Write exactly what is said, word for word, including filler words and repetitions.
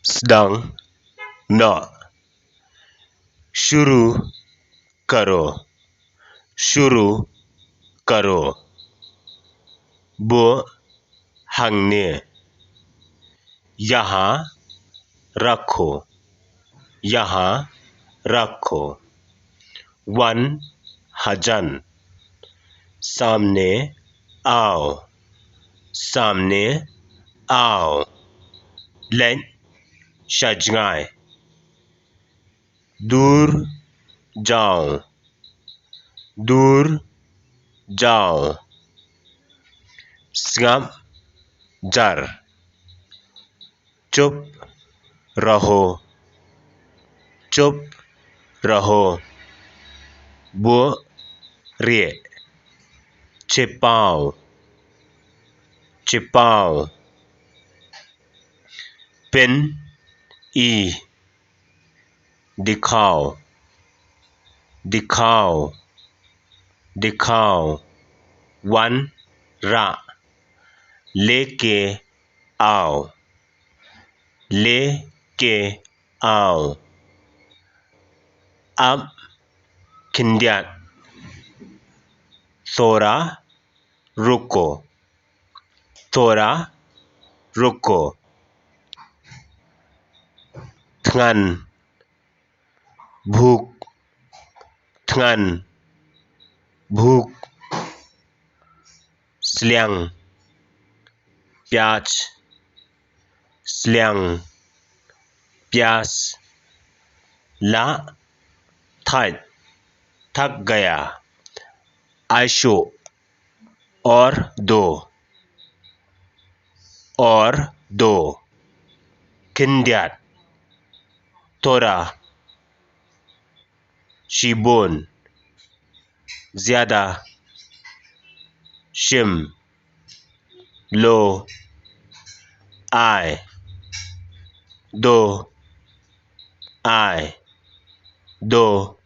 Sdang noh. Shuru karo. Shuru karo. Buh hangne. Yaha rakho. Yaha rakho. Wan hajan. Samne ao. Samne ao. Leit sha jngai. Dur jaw. Dur jaw. Sngap jar. Chup raho. Chup raho. Buh rieh. Chipao. Chipao. Pyn-i. Dikhao. Dikhao. Dikhao. Wan rah. Leke ao. Leke ao. Ap khyndiat. Thora ruko. Thora ruko. Thngan. Bhuk. Thngan. Bhuk. Sliang. Pyas. Sliang. Pyas. Lah thait. Thak gaya. Aisho. Or do. Or do. Khyndiat. Thora. Shibun. Zyada. Shim. Lo. Ai. Do. Ai. Do.